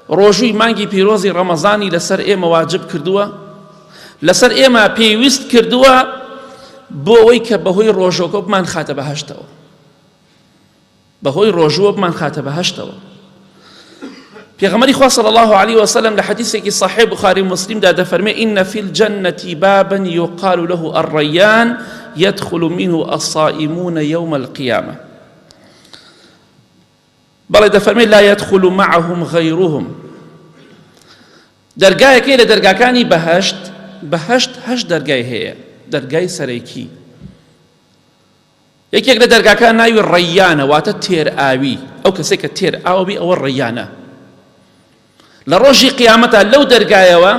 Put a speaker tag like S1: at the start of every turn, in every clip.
S1: ڕۆژووی مانگی پیرۆزی ڕەمەزانی لەسەر ئێمە واجب کردووە، لەسەر ئێمە پێویست کردووە بۆ ئەوەی کە بەهۆی ڕۆژۆکە بمان خاتە بەهەشتەوە. بەهۆی ڕۆژووە بمان خاتە بەهەشتەوە. پێغەمبەری خوا صلی الله علیه وسلم لە حەدیثێکی صحیح بخاری و مسلمدا دەفەرمێ إن في الجنة بابا يقال له الريان يدخل منه الصائمون يوم القيامة. بەڵێ دەفەرمێ لا يدخل معهم غيرهم. دەرگایەکەی لە دەرگاکانی بەهەشت، بەهەشت هەشت دەرگای هەیە، دەرگای سەرەکی. یەکێک لە دەرگاکان ناوی ڕەیانە، واتە تێر ئاوی، ئەو کەسێک کە تێر ئاوبی ئەوە ڕەیانە. لە ڕۆژی قیامەتا لەو دەرگایەوە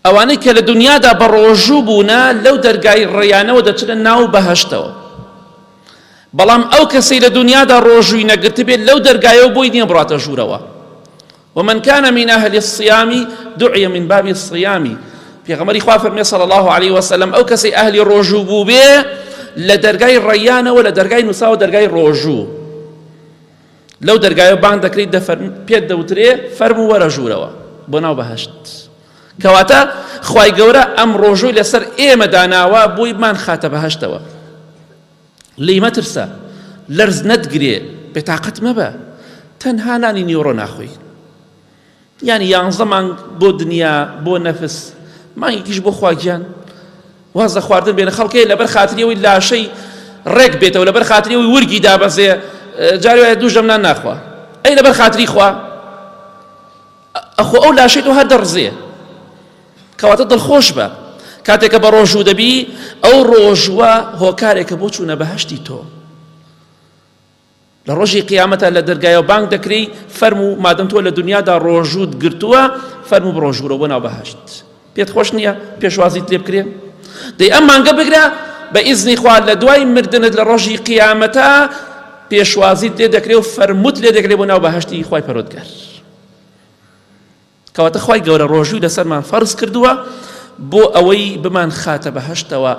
S1: ئەوانەی کە لە دنیادا بە ڕۆژوو بوونە لەو دەرگای ڕەیانەوە دەچنە ناو بەهەشتەوە. بەڵام ئەو کەسەی لە دنیادا ڕۆژووی نەگرتبێت لەو دەرگایەوە بۆی نییە بڕاتە ژوورەوە. ومن كان من أهل الصيام دعي من باب الصيام. پێغەمبەری خوا فەرمی صلی الله علیه وسلم ئەو کەسەی ئەهلی ڕۆژوو بوو بێ لە دەرگای ڕەیانەوە لە دەرگای نووساوە دەرگای ڕۆژوو لەو دەرگایە بانگ دەکرێت پێت دەوترێ فەرموو وەرە ژوورەوە بۆ ناو بەهەشت. کەواتە خوای گەورە ئەم ڕۆژووی لەسەر ئێمە داناوە بۆی بمان خاتە بەهەشتەوە. لێی مەترسە، لەرز نەتگرێ، بێتاقەت مەبە، تەنها نانی نیوەڕۆ ناخۆی. یانی یانزە مانگ بۆ دنیا، بۆ نەفس، مانگێکیش بۆ خوا گیان. واز لە خواردن بێنە، خەڵکەیە لەبەر خاتری ئەوەی لاشەی ڕێک بێتەوە، لەبەر خاتری ئەوەی ورگی دابەزێ، جاری وایە دوو ژەم نان ناخوا. ئەی لەبەر خاتری خوا؟ ئەخۆ ئەو لاشەی تۆ هەر دەڕزێ. کەواتە دڵخۆش بە کاتێک کە بە ڕۆژوو دەبی، ئەو ڕۆژووە هۆکارێکە بۆ چوونە بەهەشتی تۆ. لە ڕۆژی قیامەتە لە دەرگایەوە بانگ دەکرێی، فەرموو مادەم تۆ لە دنیادا ڕۆژووت گرتووە، فەرموو بڕۆ ژوورەوە بۆ ناو بەهەشت. پێت خۆش نییە پێشوازیت لێ بکرێ؟ دەی ئەم مانگە بگرە بە ئیزنی خوا لە دوای مردنت لە ڕۆژی قیامەتە پێشوازیت لێ دەکرێ و فەرمووت لێ دەکرێ بۆ ناو بەهەشتی خوای پەروەردگار. کەواتە خوای گەورە ڕۆژووی لەسەرمان فەرز کردووە بۆ ئەوەی بمان خاتە بەهەشتەوە.